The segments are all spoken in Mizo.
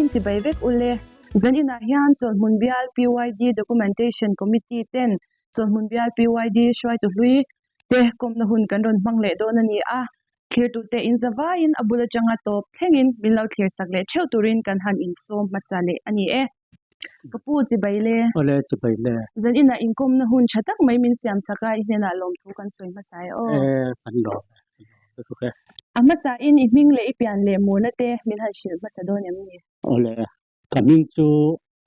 zavaiin chibai vek ule. Zaninah hian Chawlhmun Bial PYD Documentation Committee ten Chawlhmun Bial PYD hruaitu hlui te kawmna hun kan rawn hmang leh dawn a ni a. Thlirtute in zavaiin a bul atanga tawp thlengin min lo thlirsak leh theuh turin kan han insawm hmasa leh a ni e. Ka pu chibai le. Awle chibai le. Zaninah inkawmna hun tha tak mai min siam chak a, i hnenah lawmthu kan sawi hmasa e aw. E, kan lawm e, kan lawm lutuk e. A hmasa in i hming leh i pian leh murna te min han hrilh hmasa dawn em ni? Awle, ka hming chu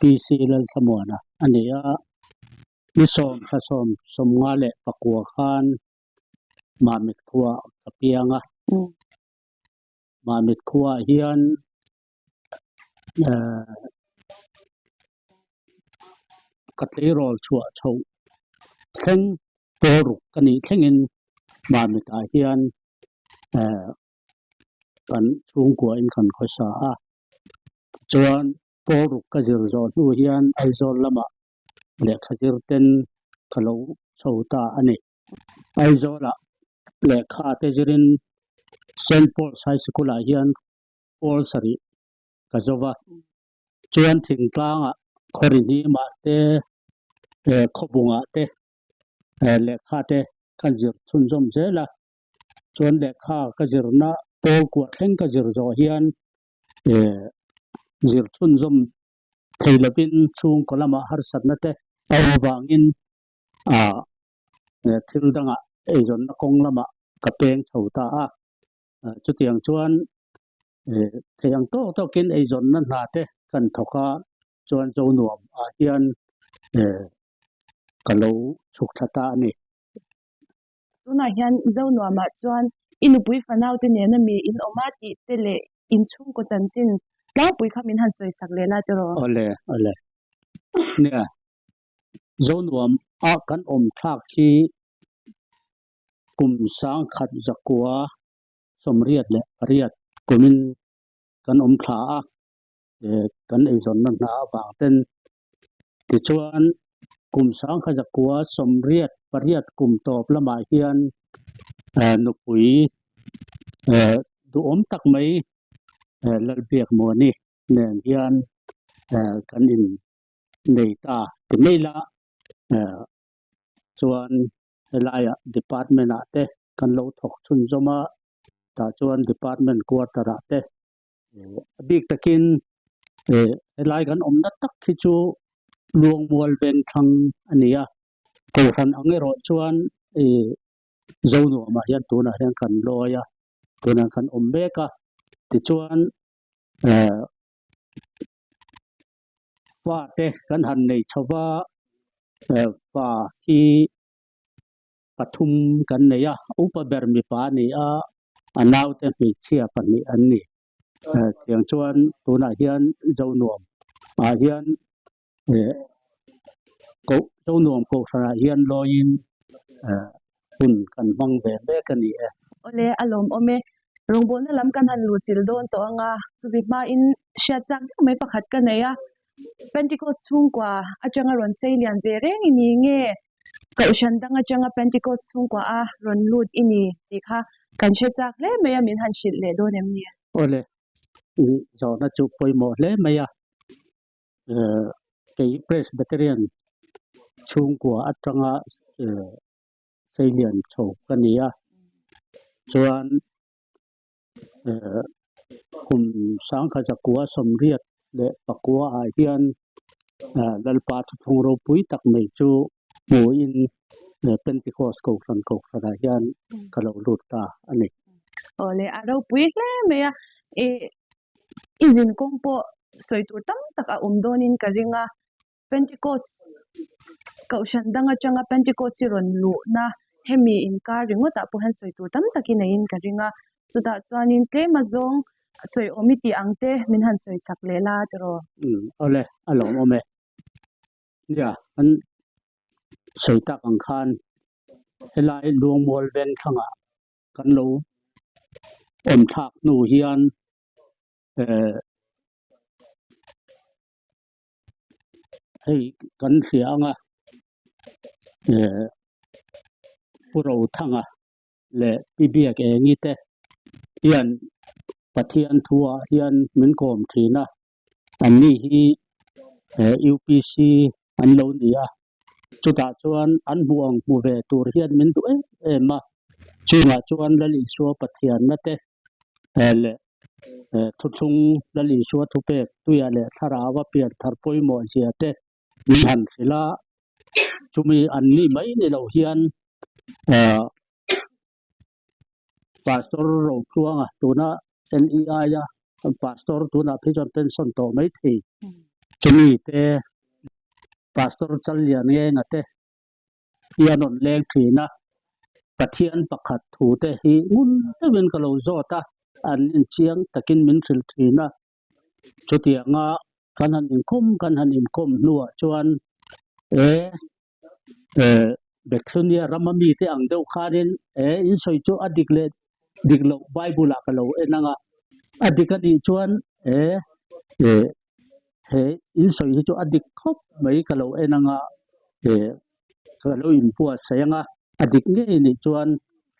PC Lalthlamuana a ni a, ni 10 thla 10 59 khan Mamit khua ka piang a. Mamit khuaah hian ka tleirawl chhuah chhoh thleng pawl ruk ka nih thlengin Mamitah hian kan chhungkuain kan khawsa a. Tichuan pawl ruk ka zir zawh hnu hian Aizawl lamah lehkha zir ten ka lo chho ta a ni. Aizawlah lehkha te zirin Saint Paul's High School ah hian pawl sarih ka zo va. Chuan thingtlangah khawrihnimah te, khawbungah te lehkha te kan zir chhunzawm zel a. Chuan lehkha ka zirna pawl kuah thleng ka zir zawh hian zir chhunzawm thei lovin chhungkaw lamah harsatna te a awm avangin thil dangah eizawnna kawng lamah ka peng chho ta a. Chutiang chuan thei ang tawk tawkin eizawnna hna te kan thawk a, chuan Zonuam ah hian ka lo chhuk thla ta a ni. Tunah hian Zonuamah chuan i nupui fanau te nena mi in awm a tih te leh in chhungkaw chanchin tlangpui kha min han sawi sak leh la tiraw? Awle, awle. Nia, Zonuam a kan awm thlak hi kum 1988 kumin kan awm thla a, kan eizawnna hna avang ten tichuan kum 1988 kum tawp lamah hian nupui duhawm tak mai Lalbiakmuani nen hian kan in nei ta ti mai la chuan helaiah department ah te kan lo thawk chhunzawm a tah chuan department quarter ah te a bik takin helai kan awmna tak hi chu Luangmual Vengthlang a ni a Kohhran ang erawh chuan ih Zonuamah hian tunah hian kan lawi a tunah kan awm mek a tichuan Fate kan han nei chho va, fa hi pathum kan nei a, upa ber mipa a ni a, a naute hmeichhia pahnih an ni. Tiang chuan tunah hian Zonuam ah hian Zonuam Kohhranah hian lawiin hun kan hmang ve mek a ni e. Awle, a lawmawm e. Rawngbawlna lam kan han luh chilh dawn tawh ang a, chumi hmain hriat chak deuh mai pakhat ka nei a. Pentecost chhungkua atanga rawn sei lian ve reng i ni nge? Kohhran dang atanga Pentecost chhungkua a rawn lut i ni tih kha kan hre chak hle mai a, min han hrilh leh dawn em ni? Awle, i zawhna chu pawimawh hle mai a. Kei Presbyterian chhungkua atanga seilian chho ka ni a, chuan kum 1989 ah hian Lalpa thuthlung ropui tak mai chu hmuhin Pentecost Kohhran Kohhranah hian ka lo lut ta a ni. Awle, a ropui hle mai a, i zin kawng pawh sawi tur tam tak a awm dawnin ka ring a, Pentecost Kohhran dang atanga Pentecost hi rawn luhna hemi inkar ringawtah pawh hian sawi tur tam tak hi neiin ka ring a, chutah chuanin tlem azawng sawi awm i tih ang te min han sawi sak leh la tiraw? Umm awle a lawmawm e. Nia an sawi tak ang khan helai Luangmual Vengthlangah kan lo awm thlak hnu hian eh hei kan hria ang a eh Pu Rothanga leh Pi Biak Engi te hian Pathian thuah hian min kawm thin a. Anni hi UPC an lo ni a, chutah chuan an hmuh ang hmu ve tur hian min duh em em a, chungah chuan Lal Isua Pathianna te leh thuthlung Lal Isua thupek tuiah leh thlarau a pian thar pawimawh zia te min han hrilh a, chumi an ni mai ni lo hian Pastor Rotluanga tuna NEI a Pastor tunah phei chuan pension tawh mai thei chumi te Pastor Challian Ngenga te hi an rawn leng thin a, Pathian pakhat thu te hi ngun deuhin ka lo zawt a, an inchiang takin min hrilh thin a, chutianga kan han inkawm kan han inkawm hnuah chuan e Bethunia rama mite ang deuh khanin e in sawi chu a dik leh dik loh Bible ah ka lo en ang a, a dik a nih chuan e he in sawi hi chu a dik khawp mai ka lo en ang a, e ka lo inbuatsaih ang a, a dik ngei nih chuan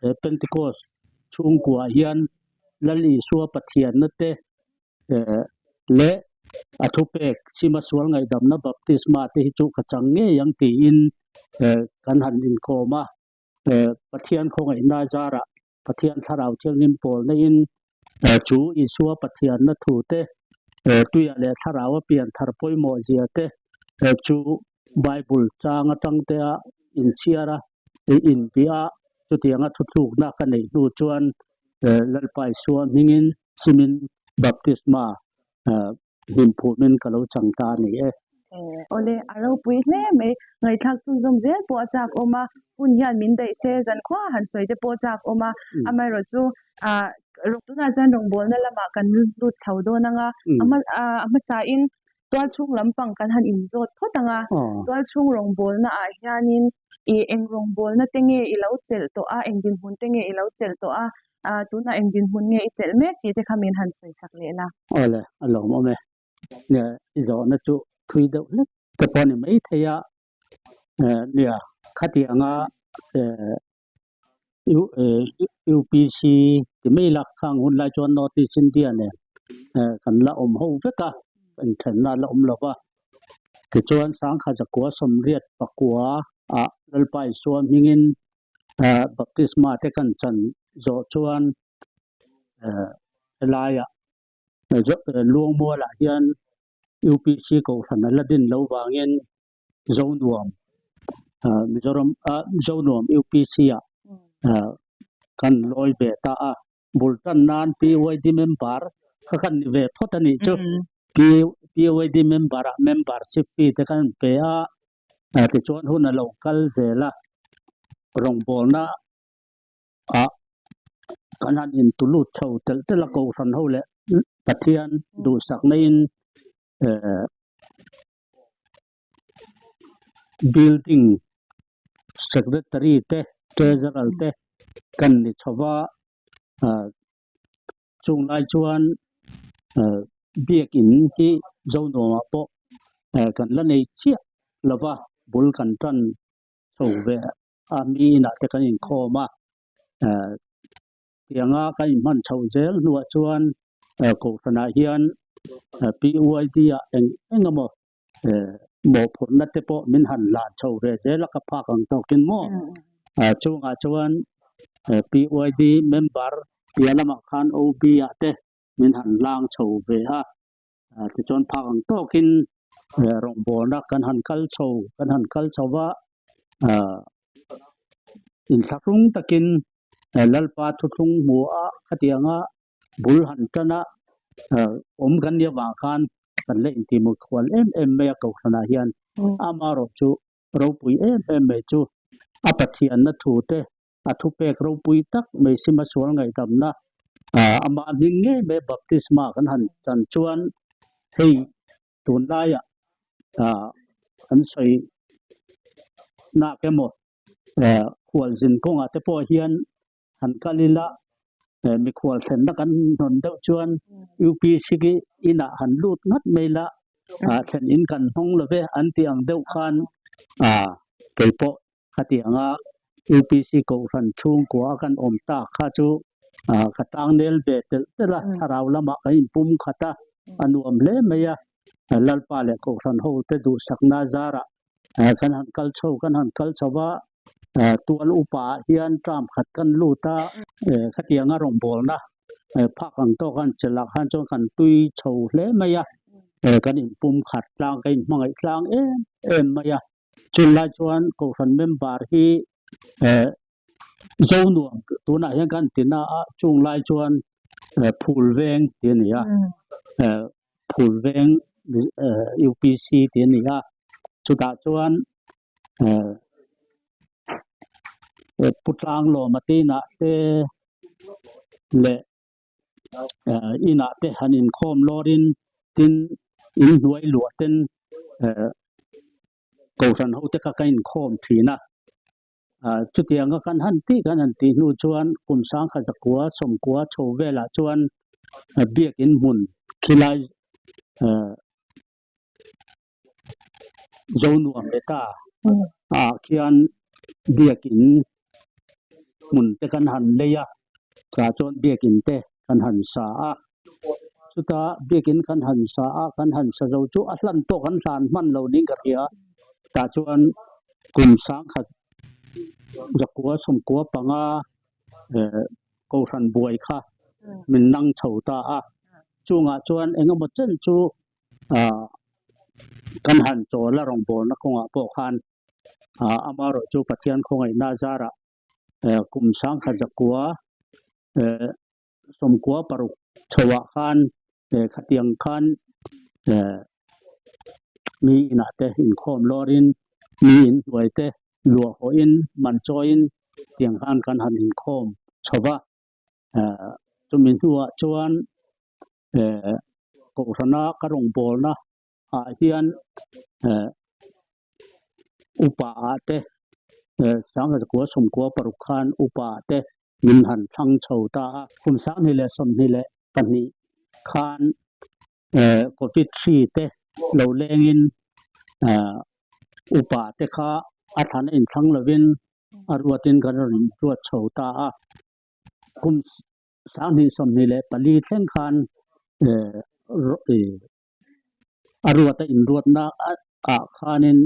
he Pentecost chhungkua hian Lal Isua Pathianna te leh a thupek Sima sual ngaihdamna baptisma te hi chu ka chang ngei ang tiin kan han inkawm a, Pathian khawngaihna zarah Pathian thlarau thianghlim pawlna in chu Isua Pathianna thu te tuiah leh thlarau a pian thar pawimawh zia te chu Bible chang atang te a inchhiar a, inbih a, chutianga thuthlukna ka neih hnu chuan Lalpa Isua hmingin Simin Baptisma hnimphumin ka lo chang ta a ni e. Awle, a ropui hle mai. Ngaihthlak chhunzawm zel pawh a chak awm a, hun hian min daih se zankhua han sawi te pawh a chak awm a, amaherawhchu chu tunah chuan rawngbawlna lamah kan lut chho dawn ang a, a hmasain Tualchhung lampang kan han inzawt phawt ang a, tualchhung rawngbawlna ah hianin i eng rawngbawlna te nge i lo chelh tawh a, eng dinhmun te nge i lo chelh tawh a, tunah eng dinhmun nge i chelh mek tih te kha min han sawi sak leh la. Awle, a lawmawm e. Nia, i zawhna chu thui deuh hlek te pawh a ni maithei a, nia, khatianga UPC ti mai lak khang hun lai chuan North East India nen kan la awm ho vek a, inthenna a la awm lo va. Tichuan Sangkha Zakua Sawmriat Pakua ah Lalpa Isua hmingin baptisma te kan chan zawh chuan helaiah Luangmualah hian UPC kohhran a la din lo vangin Zonuam Mizoram Zonuam UPC ah kan lawi ve ta a, bul tan nan PYD member kha kan ni ve phawt a nih chu. PYD member ah membership fee te kan pe a, tichuan hun a lo kal zel a, rawngbawlna ah kan han intu lut chho telh telh a, kohhran ho leh Pathian duhsakna in Building Secretary te Treasurer te kan ni chho va, chung lai chuan biakin hi Zonuamah pawh kan la nei chiah lo va, bul kan tan chho ve a, mi inah te kan inkhawm a, Tianga kan inhman chhoh zel hnuah chuan Kohhranah hian PYD ah eng eng emaw mawhphurhna te pawh min han hlan chho ve zel a, ka phak ang tawkin maw? Chungah chuan PYD member piah lamah khan OB ah te min han hlang chho ve a, tichuan phak ang tawkin rawngbawlna kan han kal chho kan han kal chho va, inthlahrung takin Lalpa thuthlung hmu a khatianga bul han tan a awm kan nih avang khan kan la intihmut khual em em mai a kohhranah hian amaherawh chu ropui em em mai chu a Pathianna thu te a thupek ropui tak mai sima sual ngaihdamna amah hming ngei mai baptisma kan han chan chuan hei tunlaiah kan sawi nak emaw Khualzin kawngah te pawh hian han kal ila mikhual thlenna kan hnawn deuh chuan UPC khi inah han lut ngat mai la thlen in kan hnawng lo ve an tih ang deuh khan kei pawh khatianga UPC kohhran chhungkua kan awm tak kha chu ka tang nel ve telh telh a, thlarau lamah kan inpum khat a, a nuam hle mai a. Lalpa leh Kohhran hote duhsakna zarah kan han kal chho kan han kal chho va, tual upa ah hian term khat kan lut a, khatianga rawngbawlna phak ang tawk an chelh ah khan chuan kan tui chho hle mai a, kan inpum khat tlang kan inhmangaih tlang em em mai a, chunglai chuan Kohhran member hi Zo nuam tunah hian kan ti na a, chung lai chuan phul veng tih a ni a, phul veng UPC tih a ni a, chutah chuan Pu Tlanglawma te inah te leh inah te han inkhawm lawrin tin inhnuai luah ten Kohhran ho te kha ka inkhawm thin a. Chutianga kan han tih kan han tih hnu chuan kum sangkhat zakua sawmkua chho velah chuan biakin hmun khilai zo nuam leh ta ah khian biakin hmun te kan han lei a, chah chuan biakin te kan han sa a, chuta biakin kan han sa a, kan han sa zo chu a hlan pawh kan hlan hman lo niin ka hria, tah chuan kum sangkhat zakua sawmkua panga eh kohhran buai kha min nang chho ta a, chungah chuan eng emaw chen chu ah kan han chawl a rawngbawlna kawngah pawh khan ah amaherawhchu chu Pathian khawngaihna zarah eh kum sangkhat zakua eh sawmkua paruk chhoah khan eh khatiang khan eh mi inah te inkhawm lawrin mi inhnuai te luah hawhin man chawiin tiang khan kan han inkhawm chho va eh chumi hnuah chuan eh kohhrana ka rawngbawlna ah hian eh upa ah te eh sangha zakua sawmkua paruk khan upa ah te min han thlang chho ta a. Kum sanghnih leh sawmhnih leh pahnih khan eh covid hri te lo lengin eh upa te kha a thlan a inthlang lovin a ruatin kan rawn ruat chho ta a. Kum sanghnih sawmhnih leh pali thleng khan eh A ruata inruatna ah khanin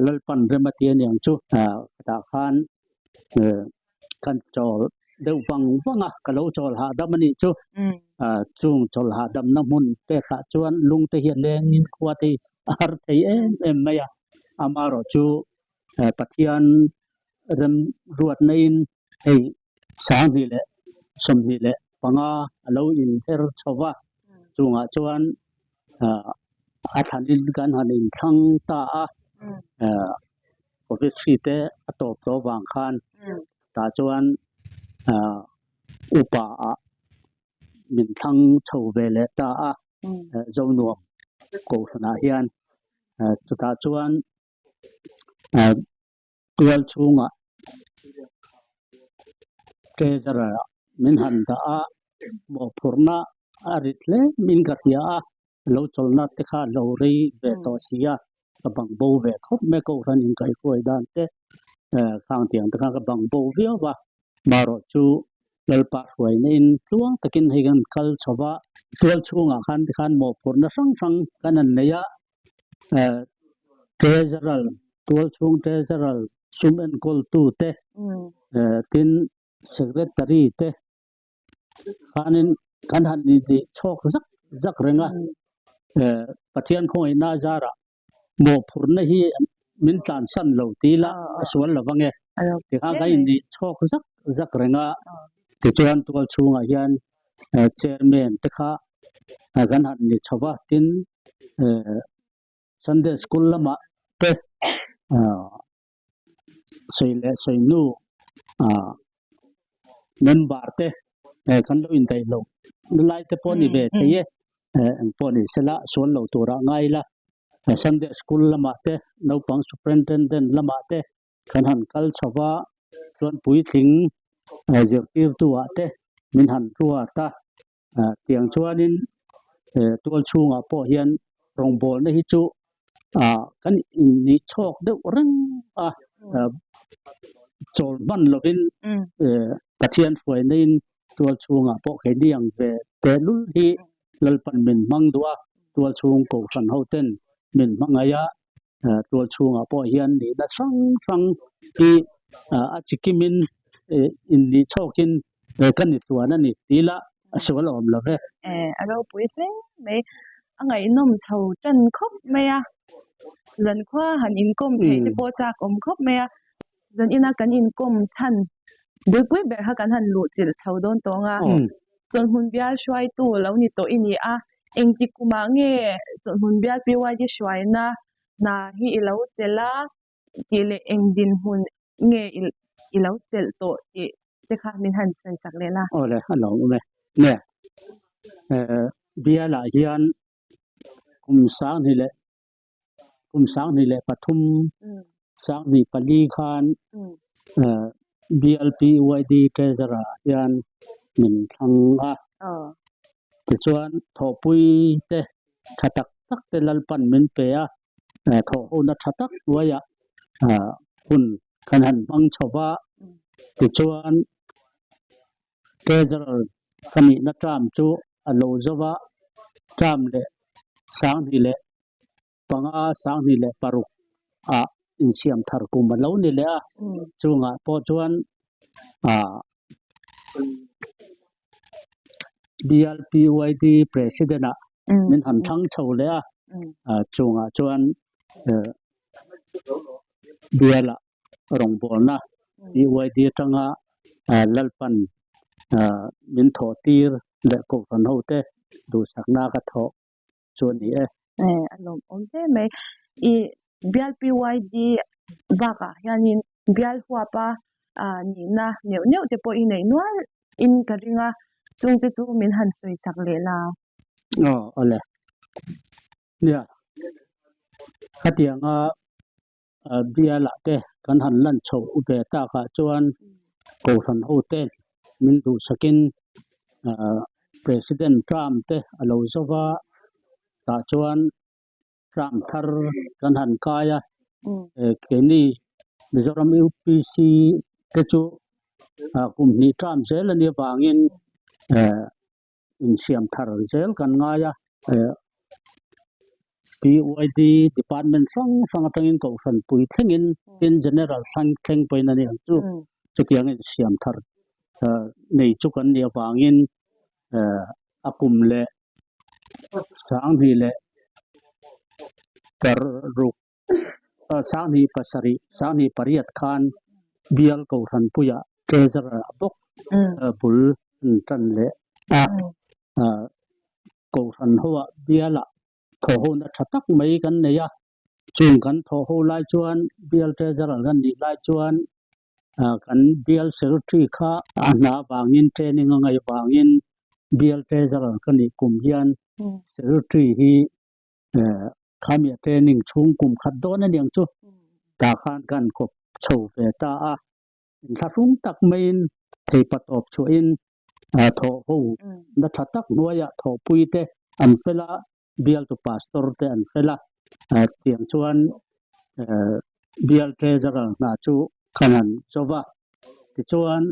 Lalpan rem a ti a niang chu tah khan kan chawl deuh vang vang a, ka lo chawl hahdam a nih chu. Chung chawl hahdamna hmun pekah chuan lungte hi a lengin khua te hi a har thei em em mai a, amaherawhchu Pathian rem ruatna in hei 20 leh 25 a lo inher chho va, chungah chuan a thlanin kan han inthlang ta a, Covid hri te a tawp tawh vang khan tah chuan upa ah min thlang chho ve leh ta a, Zonuam Kohhranah hian chutah chuan Tual chhungah treasurer ah min han dah a, mawhphurhna a rit hle min ka hria a, lo chawlhna te kha lo rei ve tawh si a, ka bang bo ve khawp mai Kohhran inkaihhruai dan te khang tiang te khan ka bang bo viau va, marawh chu Lalpa hruaina in tluang takin hei kan kal chho va, tual chhungah khan tikhan mawhphurhna hrang hrang kan han nei a, Treasurer, tualchhung Treasurer sum enkawltu te, tin Secretary te khanin kan han inti chhawk zak zak reng a, Pathian khawngaihna zarah mawhphurhna hi min tlansan lo ti ila a sual lo vang e. Tikhan kan inti chhawk zak zak reng a, tichuan tualchhungah hian Chairman te kha kan han ni chho va, tin Sunday school lamah te sawi leh sawi hnu member te kan lo indaih loh lai te pawh a ni ve thei e, eng pawh ni sela sual lo turah ngai ila Sunday school lamah te naupang superintendent lamah te kan han kal chho va chuan puitling zirtirtu ah te min han ruat a. Tiang chuanin tual chhungah pawh hian rawngbawlna hi chu kan innih chhawk deuh reng a, chawl hman lovin Pathian hruainain tual chhungah pawh keini ang ve tehlul hi Lalpan min hmang duh a. Tualchhung Kohhran hoten min hmangaih a, tualchhungah pawh hian nihna hrang hrang hi a chikimin innih chhawkin ka ni tluan a ni tih lah a sual awm lo ve. A ropui hle mai. A ngaihnawm chho tan khawp mai a, zankhua han inkawm theih te pawh chak awm khawp mai a. Zan ina kan inkawm chhan bulpui ber kha kan han luh chilh chho dawn tawng a, chawlhhmun bial hruaitu lo ni tawh i ni a, engti kumah nge chawlhhmun bial PYD hruaina hna hi i lo chelh a tih leh eng dinhmun nge i lo chelh tawh tih te kha min han sawi sak leh la. Aw le, a lo awm e. Nge, bialah hian kum sanghnih leh kum 2003, 2004 khan BLPYD Treasurer ah hian min thlang a. Tichuan thawhpui te tha tak tak te Lalpan min pe a, thawhhona tha tak hnuaiah hun kan han hmang chho va. Tichuan Treasurer ka nihna term chu a lo zo va, term leh 2005, 2006 ah insiam thar kum a lo ni leh a, chungah pawh chuan ah BLPYD President ah min han thlang chho leh a, chungah chuan bial ah rawngbawlna PYD atanga Lalpan min thawh tir leh Kohhran hote duhsakna ka thawh chu a ni e. A lawmawm hle mai. I bial PYD bakah hianin bial huapa nihna neuh neuh te pawh i neih nual in ka ring a, chungte chu min han sawi sak leh la. Aw awle. Nia, khatianga bialah te kan han lan chhoh ve takah chuan Kohhran hote min duhsakin President Trump te a lo zo va, tah chuan Trump thar kan han kai a, keini Mizoram UPC te chu kum hnih Trump zel a nih avangin insiam thar zel kan ngai a, PYD department hrang hrang atangin kohhran pui thlengin tin general thleng thleng pawhin a ni ang chu chutiang insiam thar nei chu kan nih avangin a kum leh 2006 2007, 2008 khan bial Kohhranpuia Treasurer a bawk bul an tan leh a. Kohhran hoah bialah thawhhona tha tak mai kan nei a. Chung kan thawhho lai chuan bial Treasurer kan nih lai chuan kan bial Secretary kha a hna vangin training a ngaih vangin bial Treasurer ka nih kum hian Secretary hi Khami a training chhung kum khat dawn a niang chu tah khan kan kawp chho ve ta a, inthlahrung tak maiin theipa tawp chhuahin thawh ho na tha tak hnuaiah thawhpui te an fel a, bialtu pastor te an fel a, tiang chuan bial treasurer hna chu khan han zo va, tichuan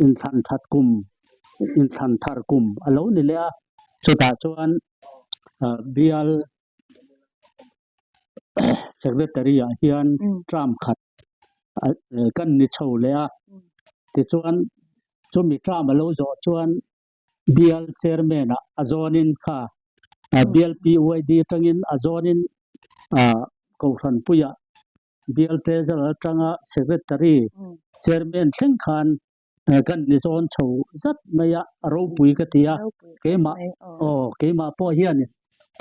inthlan that kum inthlan thar kum a lo ni leh a, chutah chuan bial secretary ah hian term khat kan ni chho leh a, tichuan chumi term a lo zawh chuan bial chairman ah a zawnin kha bial PYD atangin a zawnin Kohhranpuiah Bial Treasurer atanga Secretary, Chairman thleng khan kan ni zawn chho zat mai a, a ropui ka ti a, keimah aw keimah pawh hian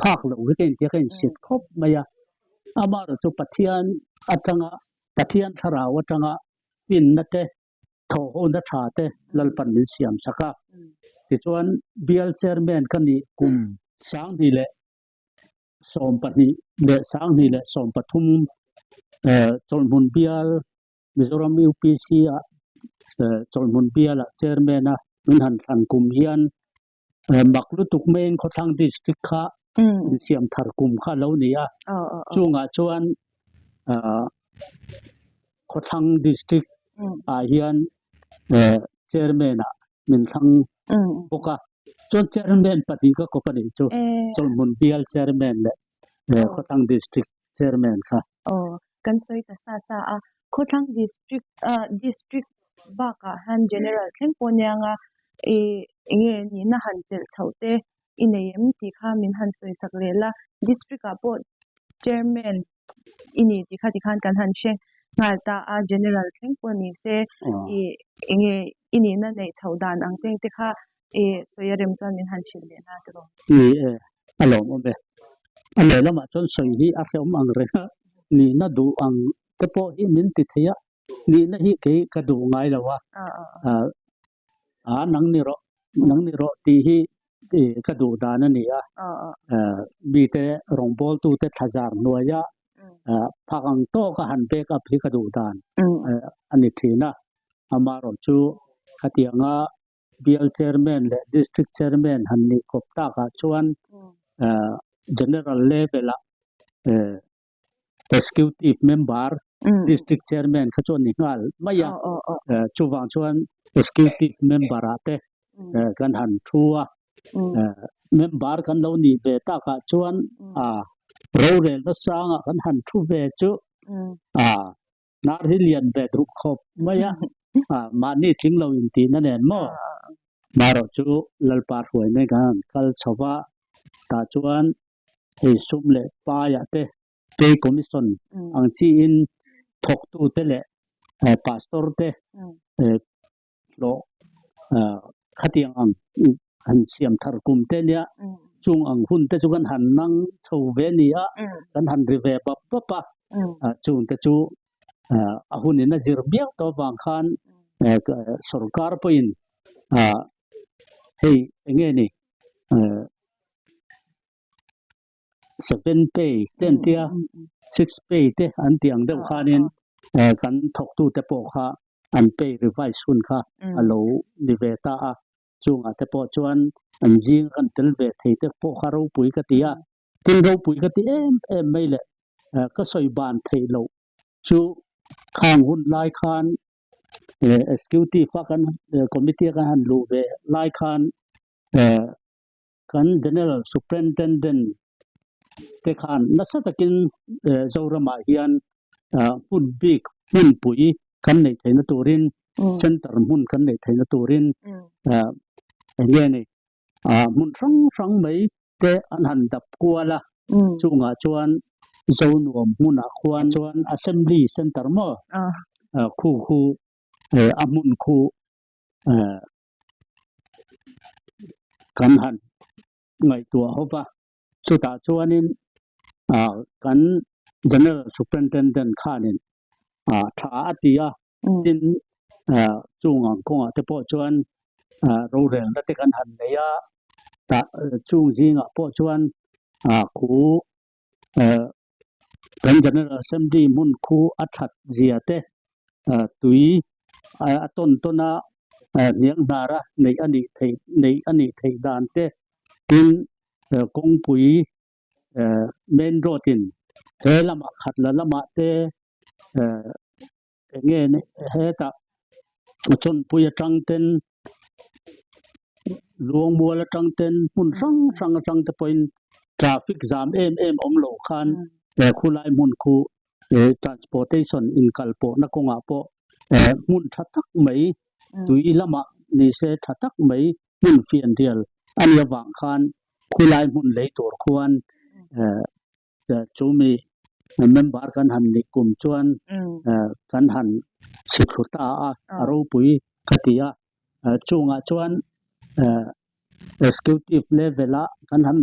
phak loh hi ka intia ka insit khawp mai a, amaherawhchu chu Pathian atanga Pathian thlarau atanga finna te thawhhona tha te Lalpan min siam sak a, tichuan Bial Chairman ka nih kum 2012 leh 2013 Chawlhhmun bial Mizoram UPC ah Chawlhhmun bialah Chairman a min han thlan kum hian mak lutuk maiin Khawthlang District kha insiam thar kum kha a lo ni a, chungah chuan Khawthlang District ah hian Chairman ah min thlang bawk a. Chuan chairman pahnih ka kawp a nih chu. Chawlhmun bial chairman leh Khawthlang district chairman kha. Aw, kan sawi ta sa sa a. Khawthlang district district bakah hian general thleng pawh nia nga ih eng nge nihna han chelh chhoh te i nei em tih kha min han sawi sak leh la. District ah pawh chairman i ni tih kha tikhan kan han hre nghal ta a, general thleng pawh ni se ih eng nge i nihna neih chhoh dan ang teng te kha ih sawi a rem chuan min han hrilh leh na tiraw. Ni e, a lawmawm e. A lehlamah chuan sawi hi a hrehawm ang reng a, nihna duh ang te pawh hi min ti thei a, nihna hi kei ka duh ngai lo a, a nang ni rawh, nang ni rawh tih hi ka duh dan a ni a, mite rawngbawltute thlazar hnuaia phak ang tawka han back up hi ka duh dan a ni thin a, amaherawhchu chu khatianga bial chairman leh district chairman han nih kawp takah chuan general level ah Executive member District Chairman kha chu a ni nghal mai a, chuvang chuan Executive member ah te kan han thu a, member kan lo nih ve takah chuan rorelna sangah kan han thu ve chu hnar hi lian ve duh khawp mai a, mahni tling lo intihna nen maw? Marawh chu Lalpa hruaina kan han kal chho va, tah chuan hei sum leh paiah te pay commission ang chiin thawktute leh pastor te hlawh khatiang ang han siam thar kum te nia chung ang hun te chu kan han nang chho ve ni a kan han ri ve bap bap a chung te chu a hunin a zir miau tawh avang khan sorkar pawhin hei enge ni Seven pay te an tia, six pay te an tih ang deuh khanin kan thawktute pawh kha an pay revise hun kha a lo ni ve ta a. Chungah te pawh chuan an zing kan tel ve thei te pawh kha ropui ka ti a. Tin ropui ka ti em em mai leh ka sawi ban theih loh chu khang hun lai khan executive a kan committee a kan han luh ve lai khan Kan General Superintendent te khan nasa takin Zoramah hian hmun bik hmunpui kan neih theihna turin center hmun kan neih theihna turin eng nge ni hmun hrang hrang mai te an han dap kual a, chungah chuan Zonuam hmunah khuan chuan Assembly Center maw khu khu a hmun khu Kan han ngaihtuah ho va, chutah chuanin kan General Superintendent khanin tha a ti a, tin chung ang kawngah te pawh chuan rorelna te kan han nei a, tah chung zingah pawh chuan khu kan General Assembly hmun khu a that zia te tui a tawn tawn a hniang hnar a neih a nih theih neih a nih theih dan te tin kawngpui main road in he lamah khat la lamah te eng nge hetah chawnpui atang ten Luangmual atang ten hmun hrang hrang atang te pawhin traffic zam em em awm loh khan khulai hmun khu transportation inkal pawhna kawngah pawh hmun tha tak mai tui lamah ni se tha tak mai hmun fianrial a nih avang khan khulai hmun lei tur khuan Chumi member kan han nih kum chuan kan han chhi thlu ta a, a ropui ka ti a. Chungah chuan executive level a kan han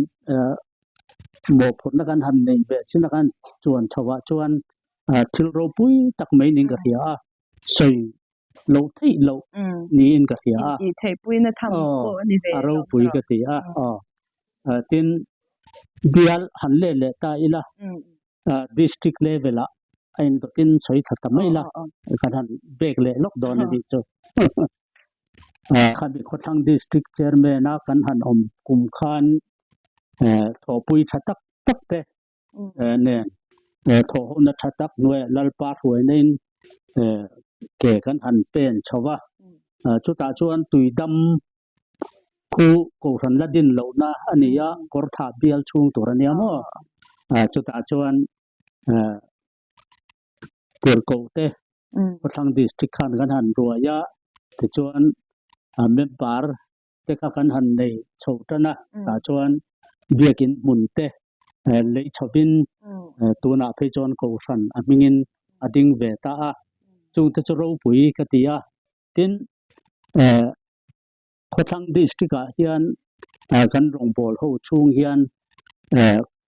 mawhphurhna kan han nei ve chin a kan chuan chhoah chuan thil ropui tak mai niin ka hria a, sawi loh theih loh niin ka hria a. A ropui ka ti a. Tin, bial han let leh ta ila, district level ah a indawtin sawi tha ta mai la, kan han bek leh lawk dawn a nih chu. Khami Khawthlang District Chairman a kan han awm kum khan thawhpui tha tak tak te nen thawhhona tha tak hnuaiah Lalpa hruaina in ke kan han pen chho va, chutah chuan tuidam. Khu Kohhran la din lohna a ni a, Kawrthah bial chhung tur a nia maw? Chutah chuan Tirhkoh te Khawthlang District khan kan han ruai a, tichuan member te kha kan han nei chho tan a, tah chuan biakin hmun te lei chhovin tunah phei chuan Kohhran a hmingin a ding ve ta a, chungte chu ropui ka ti a, tin Khawthlang District ah hian kan rawngbâwl ho chhung hian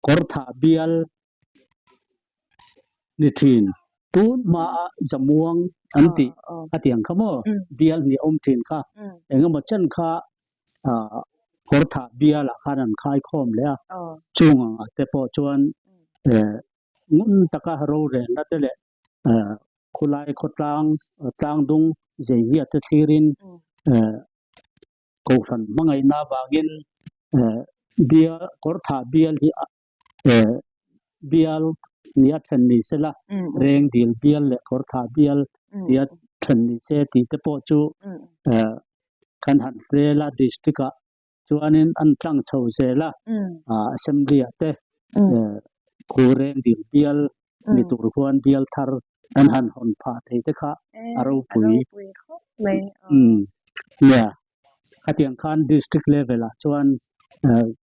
Kawrthah bial ni thin. Tun hmaah Zamuang an tih a tiang kha maw? Bial hnih a awm thin kha. Engemaw chen kha Kawrthah bialah khan an khaikhawm leh a. Chung angah te pawh chuan ngun taka rorelna te leh khulai khawtlang tlangdung zeizia te thlirin Kohhran hmangaihna avangin bial Kawrthah bial hi bial nia then ni sela Rengdil bial leh Kawrthah bial tia then ni se tih te pawh chu kan han hrel a district ah chuanin an tlang chho zel a assembly ah te khu Rengdil bial ni tur khuan bial thar an han hawn phah thei te kha a ropui nia khatiang khan district level ah chuan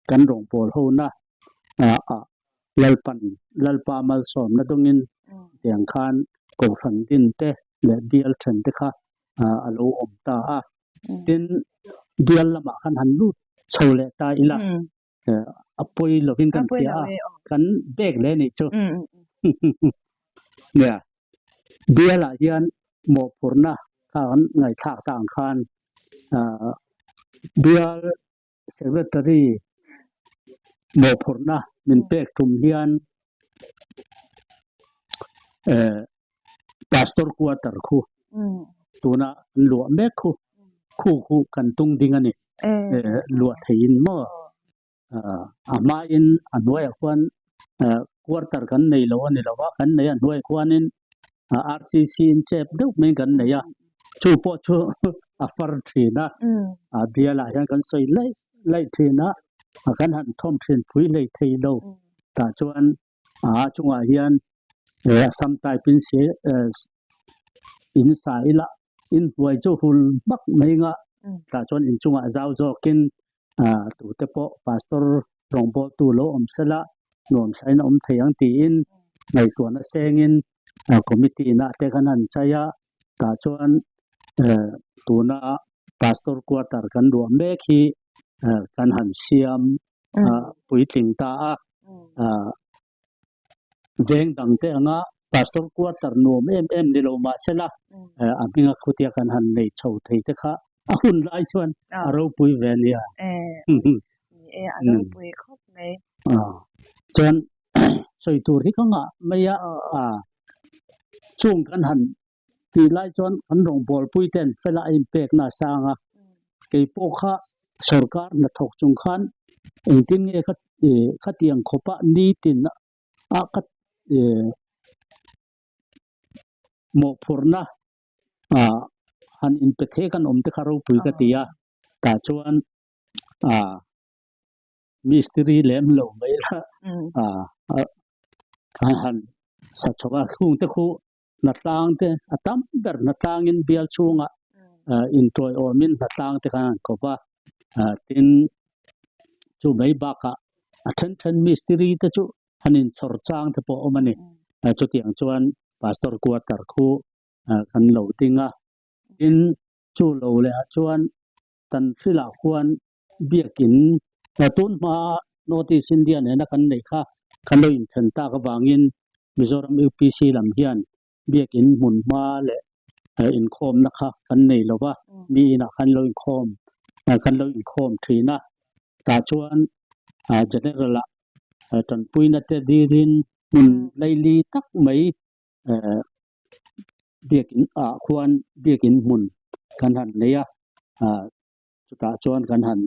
kan rawngbâwl ho na ah Lalpan Lalpa malsawmna dawngin tiang khan kohhran din te leh bial then te kha a lo awm ta a tin bial lamah khan han lut chho leh ta ila a pawi lovin kan hria a, kan bek leh nih chu. Nia, bialah hian mawhphurhna kha kan ngaihthlak ta ang khan bial secretary mawhphurhna min pek tum hian Pastor quarter khu tuna an luah mek khu khu khu kan tung ding a ni luah theiin maw a hmain a hnuaiah khuan quarter kan nei lo a ni lo va kan nei a hnuaiah khuanin RCC in chep deuh mai kan nei a chu pawh chu a far thin a a bialah hian kan sawi laih laih thin a kan han thawm thin phui hlei thei lo tah chuan A chungah hian Assam type in se in sa ila in hnuai chu hul hmak mai anga tah chuan inchungah zau zawkin tute pawh pastor rawngbawltu lo awm sela nuam sain a awm thei ang tiin ngaihtuahna sengin committee inah te khan an chai a tah chuan tuna pastor quarter kan ruah mek hi kan han siam puitling ta a veng dang te anga pastor quarter nuam em em ni lo mahsela a hminga khutia kan han nei chho thei te kha a hun lai chuan a ropui ve nia a ropui khawp mai chuan sawi tur hi ka ngah mai a chung kan han Tih lai chuan kan rawngbawlpui ten fela a inpekna a sang a, kei pawh kha sorkar hnathawk chung khan engtin nge ka khatiang khawpa nitin a ka mawhphurhna han inpe thei kan awm te kha ropui ka ti a, tah chuan mistiri lem lo mai la ka han sa chho a, khung te khu Hnatlang te a tam ber hnatlangin bial chhungah intawiawmin hnatlang te khan an ko va, tin chu mai bakah a then then mistiri te chu han inchhawr chang te pawh a awm a ni. Chutiang chuan Pastor quarter khu kan lo ding a, tin chu lo leh ah chuan kan hrilah khuan biakin tun hma North East India nena kan neih kha kan lo inthen tak avangin Mizoram UPC lam hian biakin hmun hma leh inkhawmna kha kan nei lo va, mi inah khan lo inkhawm kan lo inkhawm thin a, tah chuan General ah tanpuina te dilin hmun laili tak mai biakin ah khuan biakin hmun kan han nei a, chutah chuan kan han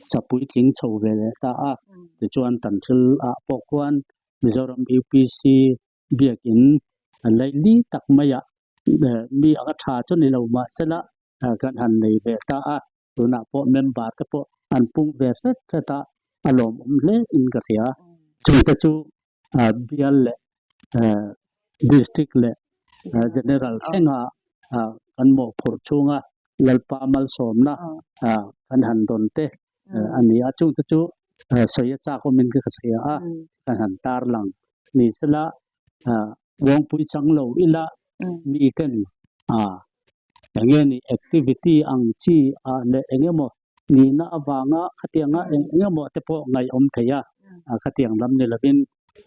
sapui tling chho ve leh ta a, tichuan tan thil ah pawh khuan Mizoram UPC biakin laili tak maiah mi anga tha chu ni lo mahsela kan han nei ve ta a, tunah pawh member te pawh. an pung ve hret hret a, a lawmawm hle in ka hria. Chungte chu bial leh district leh general thlenga kan mawhphurh chhunga Lalpa malsawmna kan han dawn te a ni a. Chungte chu sawi a chak awmin ka hria a, kan han tarlang ni sela Uangpui chang lo ila miten eng nge ni activity ang chi ah leh eng emaw nihna avanga khatianga eng emaw te pawh ngaihawm thei a, khatiang lam ni lovin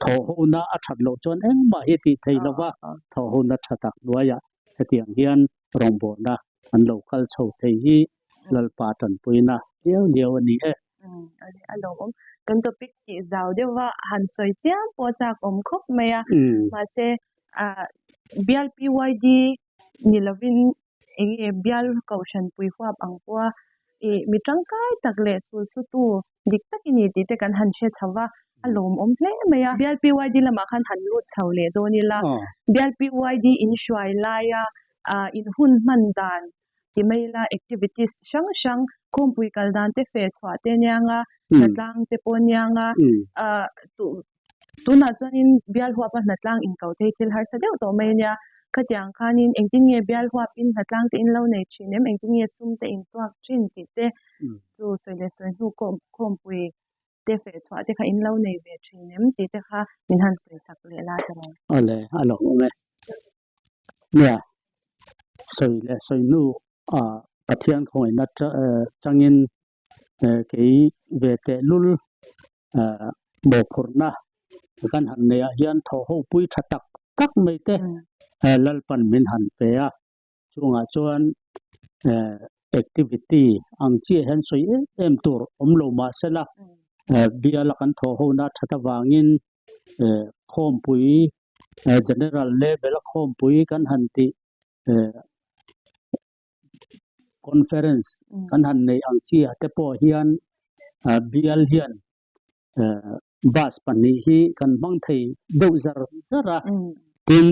thawhhona a that loh chuan engmah hi tih thei lova thawhhona tha tak hnuaiah hetiang hian rawngbawlna an lo kal chho thei hi Lalpa tanpuina liau liau a ni e. A lawmawm. Kan topic tih zau deuha han sawi chiam pawh a chak awm khawp mai a. Mahse, bial PYD ni lovin eng nge bial kohhran pui huap ang pawha ih mi tangkai tak leh sulsutu dik tak i ni tih te kan han hre chho va, a lawmawm hle mai a. Bial PYD lamah khan han lut chho leh dawn ila, bial PYD in hruai laia in hun hman dan ti mai ila activities hrang hrang khawmpui kal dan te feh chhuah te aniang a, hnatlang te pawh aniang a, tunah chuanin bial huapa hnatlang inko te hi thil harsa deuh tawh mai ania, khatiang khanin engtin nge bial huapin hnatlang te in lo nei thin em, engtin nge sum te in tuak thin tih te chu sawi leh sawi hnu khawmpui te feh chhuah te kha in lo nei ve thin em tih te kha min han sawi sak leh la ta lo. Awle, a lo awm e. Nia, sawi leh sawi hnu ah Pathian khawngaihna changin kei ve tehlul mawhphurhna kan han neih ah hian thawhho pui tha tak tak mai te Lalpan min han pe a, chungah chuan activity ang chiah hian sawi em em tur awm lo mah sela biala kan thawhhona that avangin khawmpui general level a khawmpui kan han tih conference kan han neih ang chi ah te pawh hian bial hian bus pahnih hi kan hmang thei deuh zar zar a, tin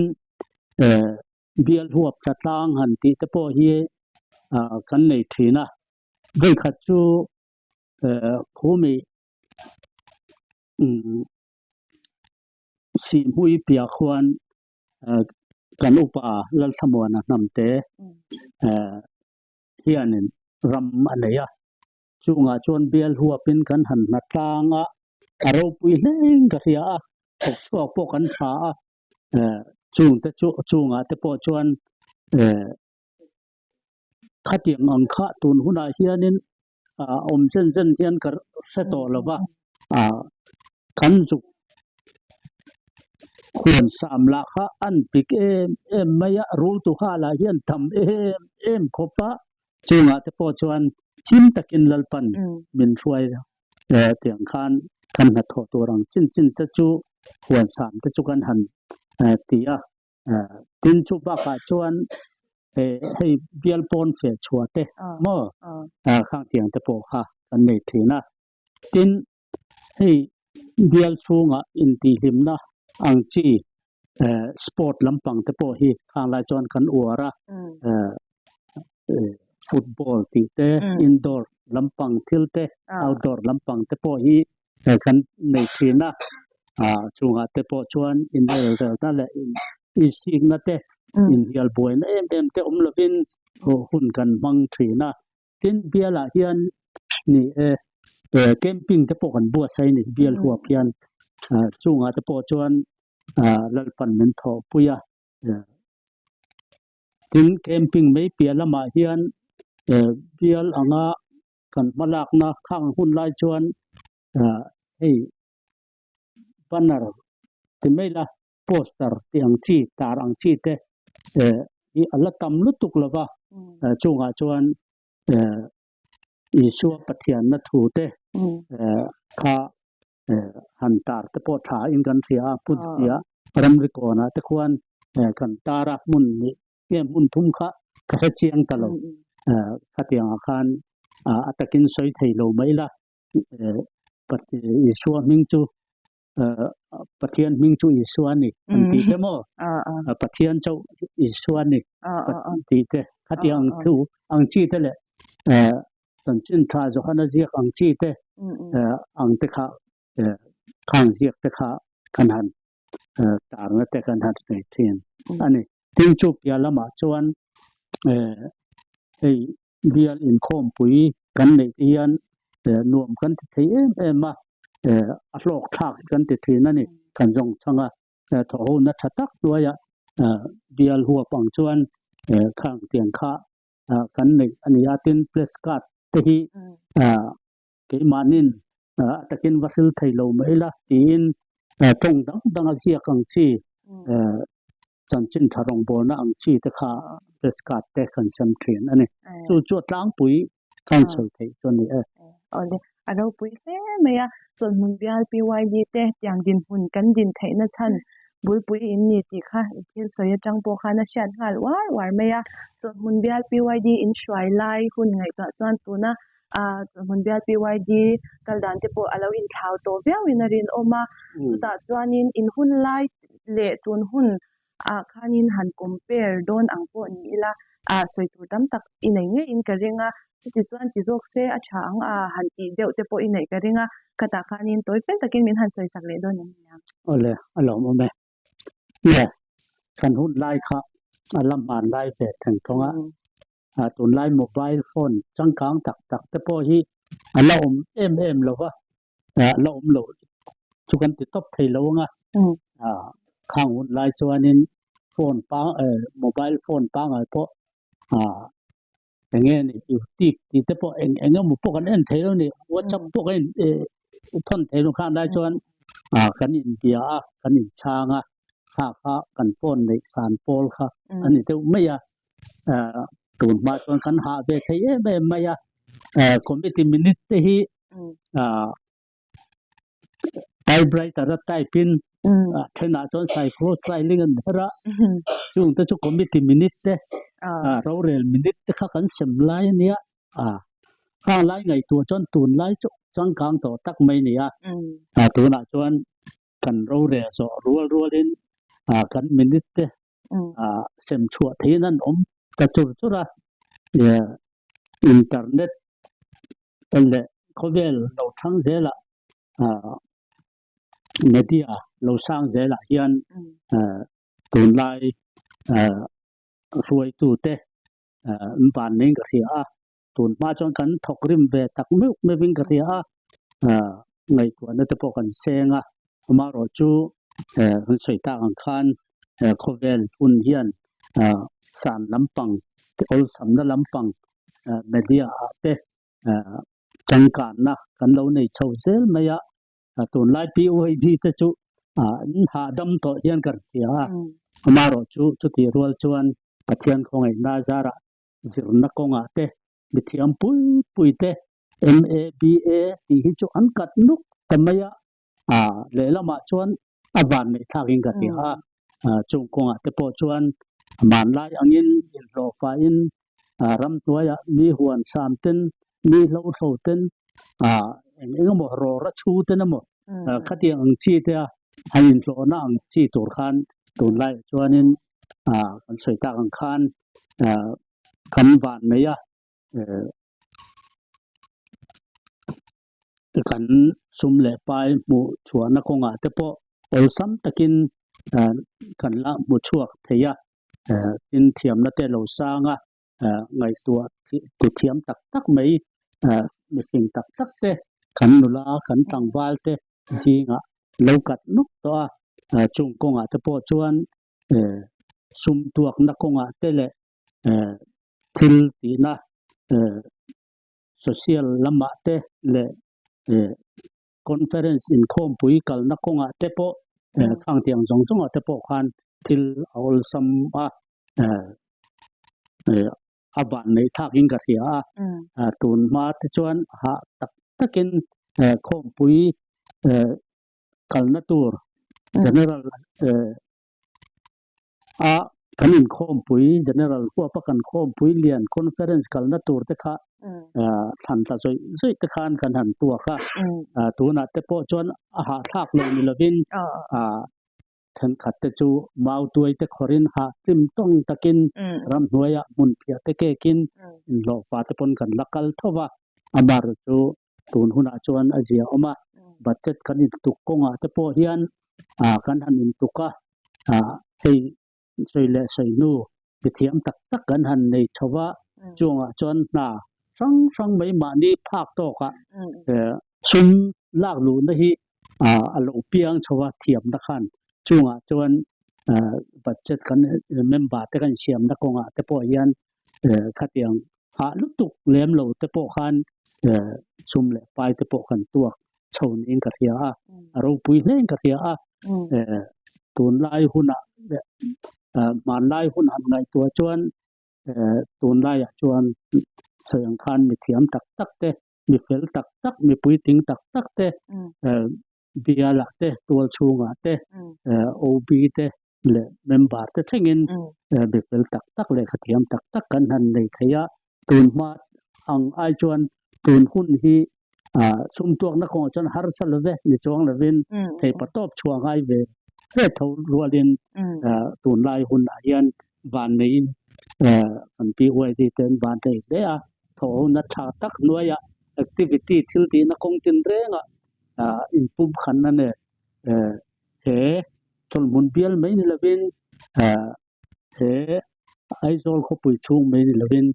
bial huap tla tlang han tih te pawh hi kan nei thin a, vawikhat chu khumi Sihhmui piah khuan kan upa Lalthlamuana hnamte hianin ram a nei a, chungah chuan bial huapin kan han hna tlang a, a ropui hleng ka hria a, thawk chhuak pawh kan tha a, chungte chu chungah te pawh chuan khatiang ang kha tun hunah hianin awm zen zen hian ka hre tawh lo va, kan zuk huan sam lah kha an pik em em mai a, rul tu ha lah hian tham em em khawp a, chungah te pawh chuan him takin Lalpan min hruai tiang khan kan hnathawh tur ang chin chin te chu huan sam te chu kan han ti a. Tin chu bakah chuan hei bial pawn feh chhuah te maw khang tiang te pawh kha kan nei thin a. Tin hei bial chhungah intihhlimna ang chi sport lampang te pawh hi khang lai chuan kan uar a, football tih te indoor lampang thil te outdoor lampang te pawh hi kan nei thin a, chungah te pawh chuan inrelrelna leh insikna te inhnial buaina em em te awm lovin hun kan hmang thin a. Tin, bialah hian ni e camping te pawh kan buatsaih a ni bial huap hian chungah te pawh chuan Lalpan min thawhpui a. Tin, camping mai piah lamah hian bial anga kan hma lakna khang hun lai chuan hei banner ti mai la poster tih ang chi tar ang chi te hi a la tam lutuk lo va, chungah chuan Isua Pathianna thu te kha han tar te pawh tha in kan hria a, hmun hria ramri kawnah te khuan kan tar a hmun nih nge hmun thum kha ka hre chiang ta lo. Khatiangah khan a takin sawi thei lo mai la, Isua hming chu Pathian hming chu Isua a ni an tih te maw? Pathian chauh Isua a ni tih te khatiang ang thu ang chi te leh. Chanchin tha Johana ziak ang chi te ang te kha khang ziak te kha kan han tarna te kan han nei thin a ni. Tin chu piah lamah chuan hei bial inkhawmpui kan neih te hian nuam kan ti thei em em a, a hlawk thlak hi kan ti thin a ni. Kan zawng chhang a, thawhhona tha tak hnuaiah bial huap ang chuan khang tiang kha kan neih a ni a. Tin press card te hi keimahnin a takin va hril thei lo mai la tiin tawng dang dang a ziak ang chi chanchin tha rawngbawlna ang chi te kha press card te kan sem thin a ni. Chu chu a tlangpui cancel theih chu a ni e. Awle, a ropui hle mai a, chawlhmun bial PYD te tiang dinhmun kan din theihna chhan bulpui in ni tih kha i thil sawi atang pawh khan a hriat nghal uar uar mai a. Chawlhmun bial PYD in hruai lai hun ngaihtuah chuan tuna ah chawlhmun bial PYD kal dan te pawh a lo inthlau tawh viau in a rinawm a, chutah chuanin in hun lai leh tun hun ah khanin han compare dawn ang pawh ni ila ah sawi tur tam tak i nei ngeiin ka ring a, chuti chuan ti zawk se a tha ang a han tih deuh te pawh i neih ka ring a, khatah khanin tawi fel takin min han sawi sak leh dawn em ni ang? Awle, a lawmawm e. Nge, kan hun lai kha a la hman lai ve theng thawng a, ah tunlai mobile phone changkang tak tak te pawh hi a la awm em em lo va, ah la awm lo chu kan ti tawp thei lo ang a, ah khang hun lai chuanin phone pang eh mobile phone pangngai pawh ah eng nge ni youtube tih te pawh eng eng emaw pawh kan en thei lo a ni whatsapp pawh kan in eh thawn thei lo khang lai chuan ah kan inbia a kan inchhang a kha kha kan phone neih san pawl kha a ni deuh mai a. ah tun hma chuan kan hah ve thei em em mai a ah committee minute te hi ah typewriter a type in ah thenah chuan cyclo styling an her a chung te chu committee minute te ah rorel minute te kha kan sem lai a nia ah khang lai ngaihtuah chuan tun lai chu changkang tawh tak mai a ni a ah tunah chuan kan rorel zawh rual rualin ah kan minute te ah sem chhuah theihin an awm ta chur chur a, internet leh khawvel lo thang zelah ah media lo sang zelah hian ah tunlai ah hruaitute ah an van niin ka hria a, tun hma chuan kan thawk rim ve tak meuh meuhin ka hria a, ah ngaihtuahna te pawh kan seng a, amaherawh chu eh kan sawi tak ang khan eh khawvel hun hian ah san lampang te awlsamna lampang eh media ah te eh changkanna kan lo nei chho zel mai a, tunlai POID te chu ah an hahdam tawh hian ka hria a, amaherawh chu chutih rual chuan Pathian khawngaihna zarah zirna kawngah te mithiam pui pui te MABA tih hi chu an kat nuk ta mai a, ah lehlamah chuan a van neih thlakin ka hria a, ah chung kawngah te pawh chuan hmanlai angin inhlawhfahin ah ramhnuaiah mi huan sam ten mi hlohthlo ten ah eng eng emaw rawra chhu ten emaw ah khatiang ang chi te a han inhlawhna ang chi tur khan tunlaiah chuanin ah kan sawi tak ang khan ah kan van mai a eh kan sum leh pai hmuh chhuahna kawngah te pawh awlsam takin ah kan la hmu chhuak thei a eh tin thiamna te lo sang a eh ngaihtuah ti thiam tak tak mai eh mifing tak tak te kan nula kan tlangval te zingah lo kat nuk tawh a eh chung kawngah te pawh chuan eh sum tuakna kawngah te leh eh thil tihna eh social lamah te leh eh conference inkhawmpui kalna kawngah te pawh eh khang tiang zawng zawngah te pawh khan thil a awlsam a eh eh a van neih thlakin ka hria a ah tun hma te chuan hah tak takin eh khawmpui eh kalna tur general eh a kan inkhawmpui general huapa kan khawmpui lian conference kalna tur te kha ah thlan tla zawih zawih te khan kan han tuak a ah tunah te pawh chuan a hahthlak lo ni lovin ah thenkhat te chu mautuai te khawrin hah tlim tawng takin ramhnuaiah hmunphiah te kekin inhlawhfa te pawn kan la kal tho va. Amaherawhchu chu tun hunah chuan a zia awm a, budget kan intuk kawngah te pawh hian kan han intuk a, hei sawi leh sawi hnu mithiam tak tak kan han nei chho va, chungah chuan hna hrang hrang mai mahni phak tawkah sum lak luhna hi a lo piang chho a thiamna khan chungah chuan budget kan member te kan siamna kawngah te pawh hian khatiang hah lutuk lem lo te pawh khan sum leh pai te pawh kan tuak chho niin ka hria a, a ropui hlein ka hria a, tunlai hunah leh hmanlai hun han ngaihtuah chuan tunlaiah chuan sawi ang khan mithiam tak tak te, mi fel tak tak, mi puitling tak tak te, bialah te, tual chhungah te, OB te leh member te thlengin mi fel tak tak leh khathiam tak tak kan han nei thei a, tun hma ang ai chuan tun hun hi sum tuakna kawngah chuan harsa love ni chuang lovin theipa tawp chhuah ngai ve ve tho rualin tunlai hunah hian van neiin kan PYD te an van thei hle a, thawhhona tha tak hnuaiah activity thil tihna kawng tin rengah inpum khanna nen he chawlhmun bial mai ni lovin he Aizawl khawpui chhung mai ni lovin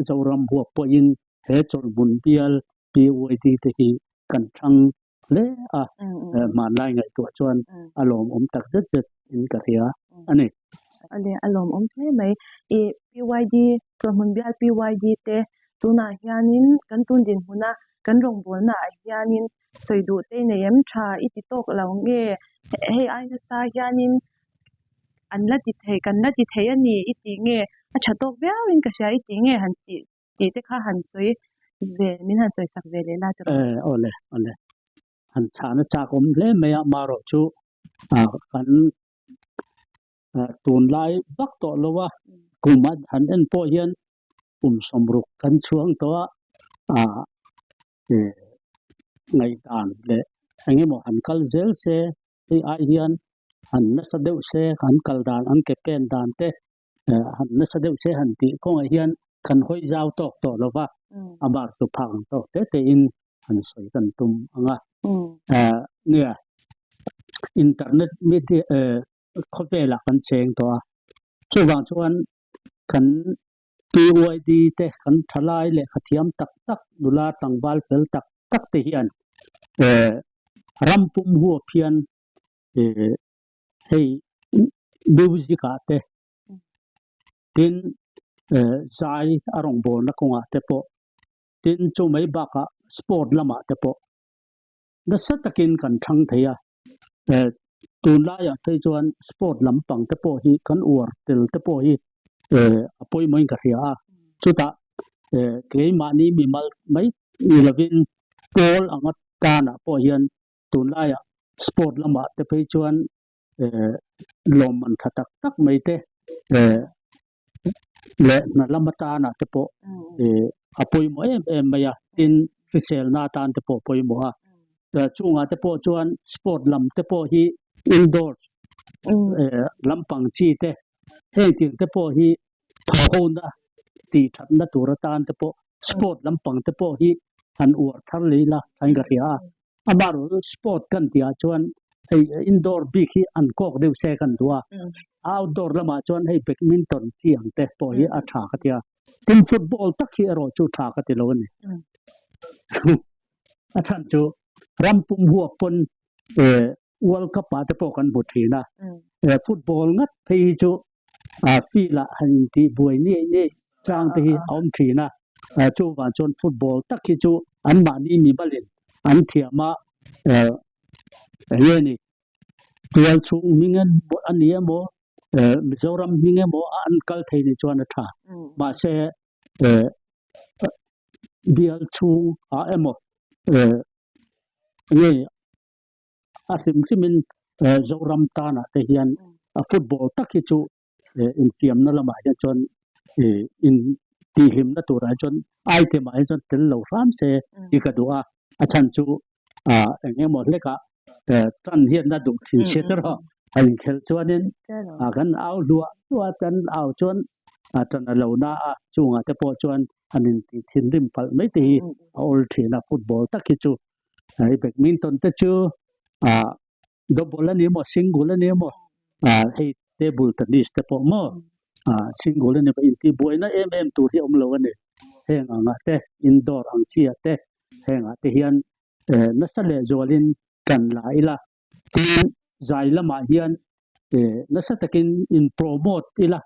Zoram huap pawhin he chawlhmun bial PYD te hi kan thlang hle a, hmanlai ngaihtuah chuan a lawmawm tak zet zet in ka hria a ni. Ale a lawmawm hle mai. I PYD chawhmun bial PYD te tunah hianin kan tun dinhmuna kan rawngbawlna ah hianin sawi duh te i nei em tha i ti tawk lo nge hei ai nasa hianin an la ti thei kan la ti thei a ni i tih nge a tha tawk viau in ka hria i tih nge han tih tih te kha han sawi ve min han sawi sak ve leh la chu. Eh awle awle han chhahna chak awm hle mai a marawh chu ah kan tunlai vak tawh lo a kum a han en pawh hian kum sawmruk kan chhuang tawh a ah eh ngaihdan leh eng emaw han kal zel se hei ai hian han nasa deuh se an kal dan an ke pen dan te han nasa deuh se han tih kawngah hian kan hawi zau tawk tawh lo va, a bar chu phak ang tawk te te in han sawi kan tum ang a. Nia, internet media khawvelah kan cheng tawh a, chuvang chuan kan PYD te kan thalai lehkha thiam tak tak nula tlangval fel tak tak te hian ram pum huap hian hei music ah te tin zai a rawngbawlna kawngah te pawh tin chu mai bakah sport lamah te pawh nasa takin kan thang thei a tunlaiah phei chuan sport lampang te pawh hi kan uar tel te pawh hi a pawimawhin ka hria a chutah keimahni mimal mai ni lovin pawl anga tanah pawh hian tunlaiah sport lamah te phei chuan eh lawmman tha tak tak mai te eh leh hna lam atana te pawh eh a pawimawh em em mai a tin hriselna atan te pawh a pawimawh a chungah te pawh chuan sport lam te pawh hi indoor eh lampang chi te heng thil te pawh hi thawhhona tih thatna tur atan te pawh sport lampang te pawh hi han uar thar leh ila thain ka hria a. Amaherawhchu sport kan tih ah chuan hei indoor bik hi an kawk deuh se kan duh a, outdoor lamah chuan hei badminton chi ang te pawh hi a tha ka ti a, tin football tak hi erawh chu tha ka ti lo a ni. A chhan chu ram pum huap pawn World Cup ah te pawh kan hmu thin a, football ngat phei hi chu field ah han intih buai niaih niaih chang te hi a awm thin a, chuvang chuan football tak hi chu anmahni mimalin an thiam a, eng nge ni tual chhung hming a ni emaw Mizoram hming emaw a an kal thei ni chuan a tha, mahse bial chhung ah emaw eng nge a hrim hrimin Zoram tanah te hian football tak hi chu infiamna lamah hian chuan in tihhlimna turah hi chuan item ah hi chuan tel lo hram se hi ka duh a, a chhan chu eng emaw hlekah tan hian a duh thin sia te rawh a inkhelh chuanin kan au hluah hluah kan au chuan tan a lo na a chungah te pawh chuan. han intih thinrim palh mai te hi a awl thin a, football tak hi chu hei badminton te chu ah double a ni emaw single a ni emaw ah hei table tennis te pawh maw ah single a ni emaw intih buaina em em tur hi a awm lo a ni. Heng angah te indoor ang chi ah te heng ah te hian eh nasa leh zualin tan la ila tin zai lamah hian eh nasa takin in promote ila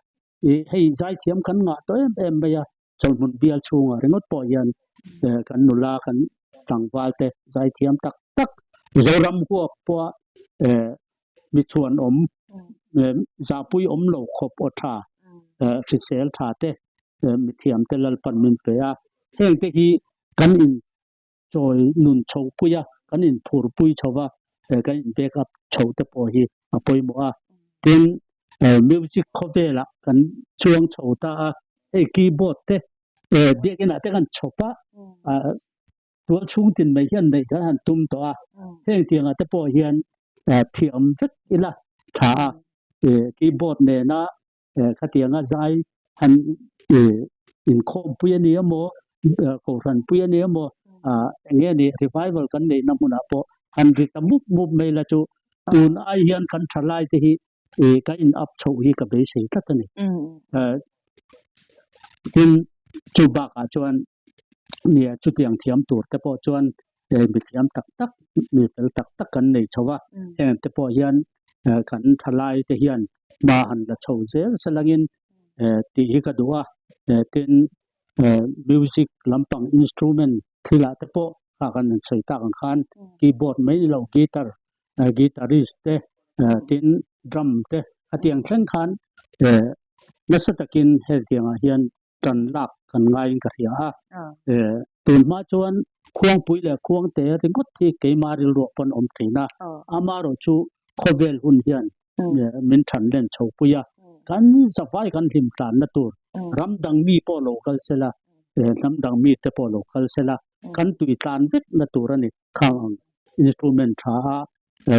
ih hei zaithiam kan ngah tawh em em mai a chawlhmun bial chhungah ringawt pawh hian eh kan nula kan tlangval te zaithiam tak tak Zoram huap pawha eh mi chhuan awm eh zahpui awm lo khawp aw tha eh hrisel tha te eh mithiam te Lalpan min pe a heng te hi kan in chawi nun chho pui a, kan inphur pui chho va, kan in back up chho te pawh hi a pawimawh a. Tin, music khawvelah kan chuang chho ta a, hei keyboard te biakinah te kan chhawp a, tual chhung tin mai hian neih kan han tum tawh a, heng tiangah te pawh hian thiam vek ila tha a, keyboard nena Khatianga zai han inkhawmpui a ni emaw, kohhranpui a ni emaw, eng nge ni revival kan neihna hmunah pawh han ri ta mup mup mai la chu tun ai hian kan tha lai te hi ka in up chhoh hi ka beisei tlat a ni. Tin, chu bakah chuan nia chutiang thiam tur te pawh chuan mi thiam tak tak, mi fel tak tak kan nei chho a, heng te pawh hian kan thalai te hian hma han la chho zel salangin tih hi ka duh a, tin music lampang instrument thilah te pawh kha kan han sawi tak ang khan keyboard mai ni lo guitar guitarist te tin drum te khatiang thleng khan nasa takin hetiangah hian tan lak kan ngaiin ka hria a. Tun hma chuan Khuangpui leh Khuangte ringawt hi keimah rilruah pawn awm thin a, amaherawh chu khawvel hun hian min than len chho pui a, kan zavai kan hlim tlanna tur ram dang mi pawh lo kal sela, hnam dang mi te pawh lo kal sela, kan tui tlan vek na tur a ni. Khang ang instrument tha a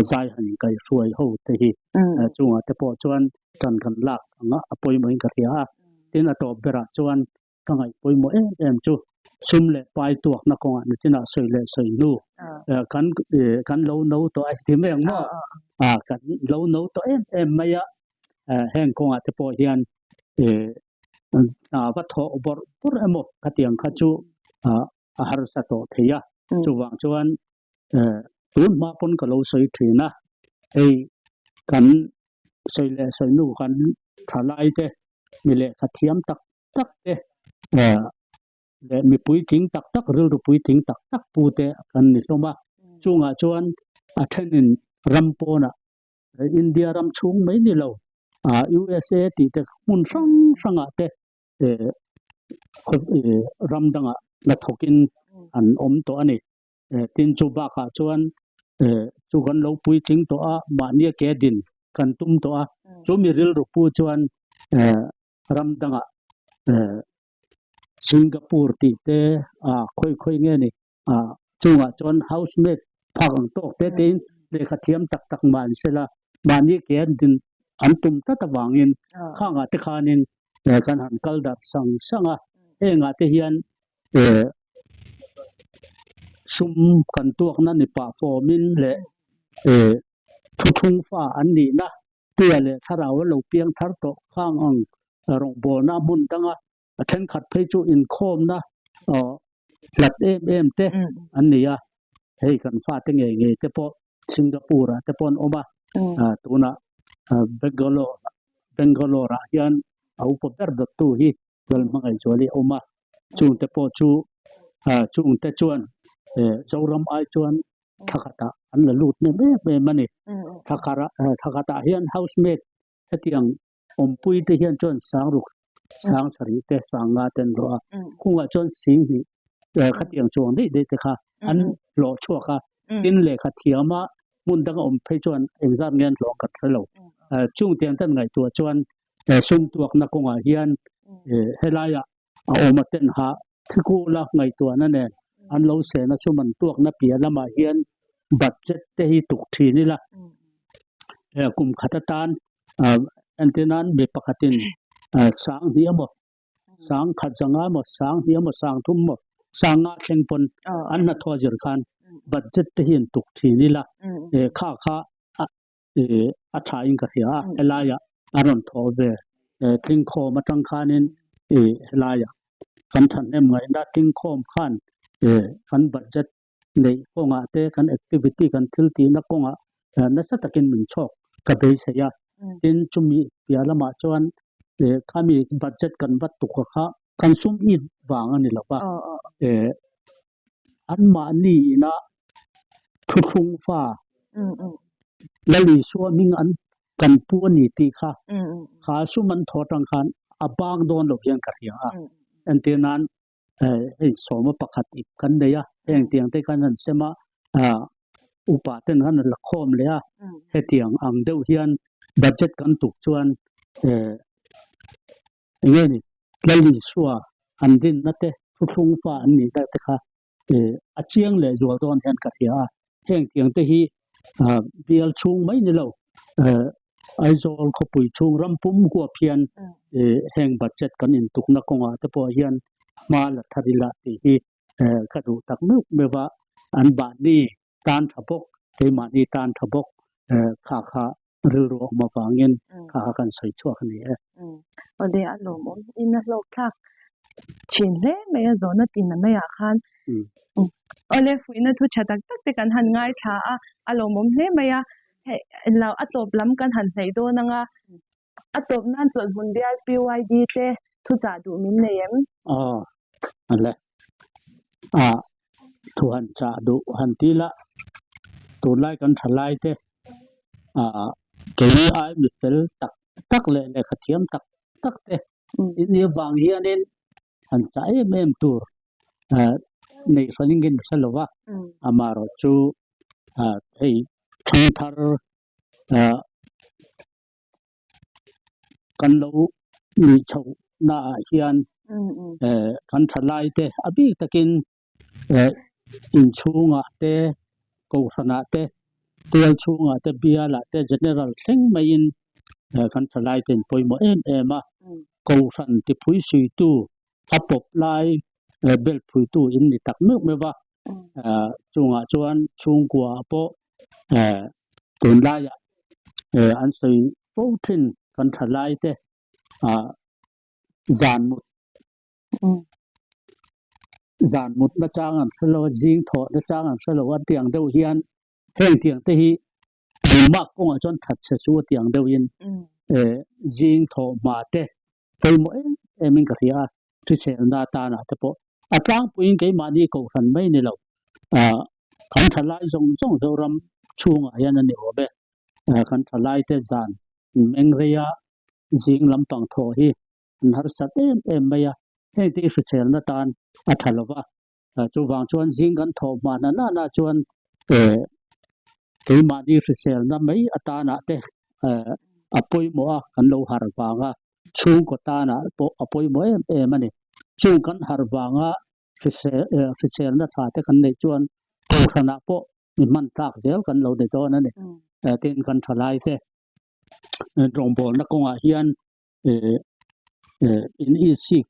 zai han inkaihhruai ho te hi chungah te pawh chuan tan kan lak anga a pawimawhin ka hria a. Tin a tawp berah chuan ka ngaih pawimawh em em chu sum leh pai tuakna kawngah nichinah sawi leh sawi hnu kan kan lo no tawh a ti mai ang maw? Kan lo no tawh em em mai a, heng kawngah te pawh hian hna va thawh bawrh bawrh emaw khatiang kha chu a harsa tawh thei a, chuvang chuan tun hma pawn ka lo sawi thin a, hei kan sawi leh sawi nu kan thalai te mi lehkha thiam tak tak te leh mi puitling tak tak rilru puitling tak tak pu te kan ni hlawm a, chungah chuan a thenin ram pawnah India ram chhung mai ni lo USA tih te hmun hrang hrangah te ram dangah hnathawkin an awm tawh a ni. Tin chu bakah chuan chu kan lo puitling tawh a, mahnia ke din kan tum tawh a, chu mi rilru pu chuan ram dangah Singapore tih te khawi khawi nge ni chungah chuan housemaid phak ang tawk te tein lehkha thiam tak tak mah an sela mahni ke an din an tum tlat avangin khangah te khanin kan han kal darh sang sang a, hengah te hian sum kan tuakna ni pah fawmin leh thuthung fa an nihna tia leh thlarau a lo piang thar tawh khang ang rawngbawlna hmun danga a thenkhat phei chu inkhawmna hlat em em te an ni a, hei kan fate ngei ngei te pawh Singapore ah te pawh an awm a, tunah Bangalore Bangalore ah hian a upa ber dawttu hi Lalhmangaihzuali a awm a, chungte pawh chu chungte chuan Zoram ai chuan thakhatah an la lut hnem em em a ni. Thakhatah hian housemaid hetiang Awmpui te hian chuan sang ruk sang sarih te sang nga te an hlawh a, khungah chuan sing hnih khatiang chuang daih daih te kha an hlawh chhuak a, tin lehkha thiama hmun danga awm phei chuan engzat nge an hlawh ang kan hre lo. Chung tiang te an ngaihtuah chuan sum tuakna kawngah hian helaiah a awm a ten hah thikula ngaihtuahna nen an lo sena sum an tuakna piah lamah hian budget te hi tuk thin ila kum khat atan entir nan mi pakhatin sang hnih emaw Sang khat zanga maw, sang hnih maw, sang thum maw, sang nga thleng pawn an hnathawh zir khan budget te hi an tuk thin ila, kha kha a tha in ka hria a, helaiah a rawn thawh ve tlingkhawm atang khanin helaiah kan thahnem ngaihna tlingkhawm khan kan budget neih kawngah te kan activity kan thil tihna kawngah nasa takin min chhawk ka beisei a, tin chumi piah lamah chuan khami budget kan va tuk a kha kan sum it vang a ni lo va, anmahni ina thuthlung fa Lal Isua hming an kan pu a ni tih kha kha sum an thaw atang khan a bang dawn lo hian ka hria a, entir nan hei sawma pakhat ip kan nei a, heng tiang te khan an sem a, upa ten khan an la khawm leh a, hetiang ang deuh hian budget kan tuk chuan eng nge ni Lal Isua an rinna te thuthlung fa an nihna te kha a chiang leh zual dawn hian ka hria a, heng tiang te hi bial chhung mai ni lo Aizawl khawpui chhung ram pum huap hian heng budget kan intukna kawngah te pawh hian hma la thar ila tih hi ka duh tak meuh meuh a, an mahni tan tha bawk, keimahni tan tha bawk kha kha rilru a awm avangin kha kha kan sawi chhuak a ni e. Awle a lawmawm in a hlawk thlak thin hle mai a zawhna tin a maiah khan awle fuihna thu tha tak tak te kan han ngaithla a, a lawmawm hle mai a, hei lo a tawp lam kan han hnaih dawn ang a, a tawp nan chawlhhmun bial PYD te thu chah duh min nei em? Aw awle a thu han chah duh han ti la tunlai kan tha lai te ah kei ai mi fel tak tak leh lehkha thiam tak tak te in nih avang hianin han chah em em tur ah neih hran in ka inhre lo va amaherawhchu ah hei thangthar ah kan lo nuih chhoh naah hian eh kan thalai te a bik takin eh inchhungah te kohhranah te tual chhungah te bialah te general thleng maiin eh kan thalai te an pawimawh em em a kohhran tiphui suitu a pawp lai eh belt phuitu in ni tak meuh meuh va eh chungah chuan chhungkua ah pawh eh tunlaiah eh an sawi fo thin kan thalai te ah zan mut zan mut na chang an hre lo a zing thawh na chang an hre lo a tiang deuh hian heng tiang te hi engmah kawngah chuan that che chu a tiang deuhin eh zing thawh hma te pawimawh em em in ka hria a hriselna atana te pawh a tlangpuiin keimahni kohhran mai ni lo ah kan thalai zawng zawng Zoram chhungah hian a ni awm e kan thalai te zan meng reia zing lampang thawh hi an harsat em em mai a, heng te hi hriselna tan a tha lo va, chuvang chuan zing kan thawh hma na nana chuan eh keimahni hriselna mai atanah te eh a pawimawh a, kan lo harh vanga chhungkaw tanah pawh a pawimawh em em a ni. Chung kan harh vanga hrisel eh hriselna tha te kan neih chuan kohhranah pawh mi hman tlak zel kan lo ni dawn a ni. Tin kan thalai te rawngbawlna kawngah hian eh eh in isik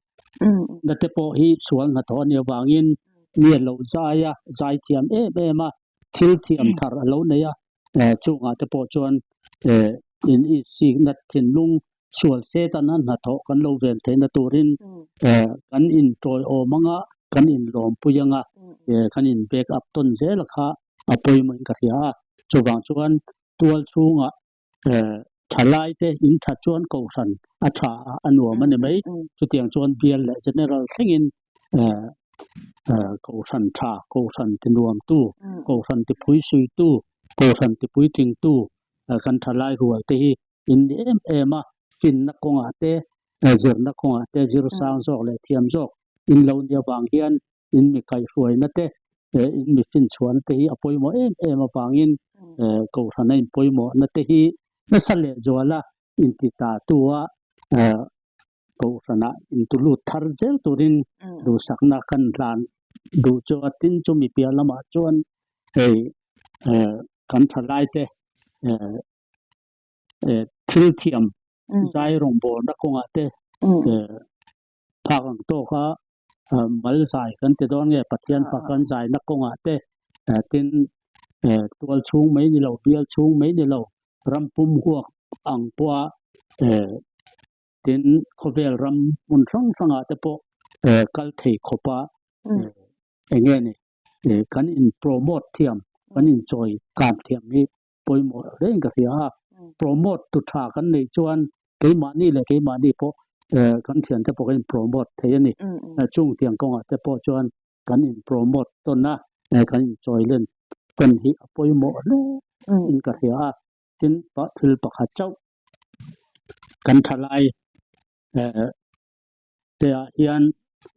na te pawh hi sual hnathawh a nih avangin mi a lo zai a zai thiam em em a thil thiam thar a lo nei a eh chungah te pawh chuan eh in isik na thinlung sual se tan a hnathawh kan lo ven theihna turin eh kan intawiawm anga kan inlawmpui anga eh kan in back up tawn zel kha a pawimawhin ka hria a chuvang chuan tual chhungah eh thalai te in that chuan kohhran a tha a a nuam a ni mai chutiang chuan bial leh general thlengin eh eh kohhran tha kohhran ti nuam tu kohhran ti phui sui tu kohhran ti puitling tu kan thalai rual te hi in ni em em a finna kawngah te zirna kawngah te zir sang zawk leh thiam zawk in lo nih avang hian in mi kaihhruaina te eh in mi finchhuahna te hi a pawimawh em em avangin eh kohhrana in pawimawhna te hi nasa leh zuala inti ta tu a eh kohhrana intulut thar zel turin duhsakna kan hlan duh chu a tin chumi piah lamah chuan hei eh kan thalai te eh eh thil thiam zai rawngbawlna kawngah te eh. phak ang tawka mal zai kan ti dawn nge Pathian fak kan zaina kawngah te tin tual chhung mai ni lo bial chhung mai ni lo ram pum huak ang pawha tin khawvel ram hmun hrang hrangah te pawh kal thei khawpa eng nge ni kan in promote thiam kan inchawi kang thiam hi pawimawh reng ka hria a, promote tu tha kan neih chuan keimahni leh keimahni pawh kan thiante pawh kan in promote thei a ni. Chung tiang kawngah te pawh chuan kan in promote tawn a, kan in chawi len tawn hi a pawimawh hle in ka hria a, tin thil pakhat chauh kan thalai te ah hian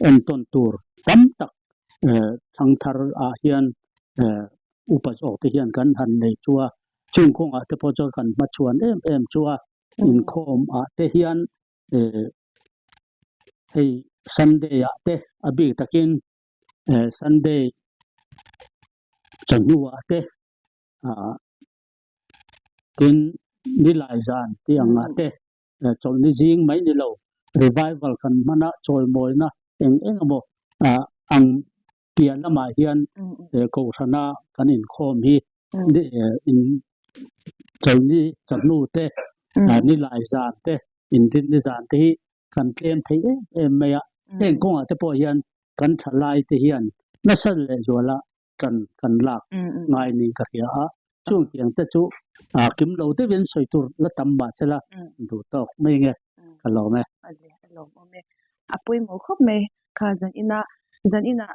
entawn tur tam tak thangthar ah hian upa zawk te hian kan han nei chu a, chung kawngah te pawh chuan kan hmachhuan em em chu a, inkhawm ah te hian hei Sunday ah te a bik takin Sunday chawhnu ah te ah tin nilai zan tih ang ah te chawlhni zing mai ni lo revival kan hman a chawimawina eng eng emaw ang piah lamah hian kohhrana kan inkhawm hi in chawlhni chawhnu te nilai zan te inrinni zan te hi kan tlem thei em em mai a heng kawngah te pawh hian kan thalai te hian nasa lehzuala kan kan lak ngai niin ka hria a, chung tiang te chu a kim lo deuhin sawi tur la tam mah se la duh tawk mai nge ka lawm e. A lawmawm e. A pawimawh khawp mai kha zan ina zan ina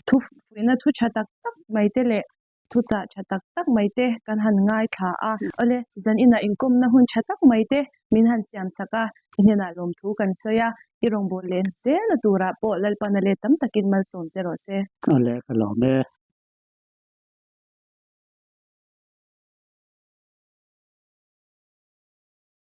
thu fuihna thu tha tak tak mai te leh thu chah tha tak tak mai te kan han ngaithla a. Awle zan ina inkawmna hun tha tak mai te min han siam sak a, i hnenah lawmthu kan sawi a, i rawngbâwl len zelna turah pawh Lalpana let tam takin malsawm che rawh se. Awle ka lawm e.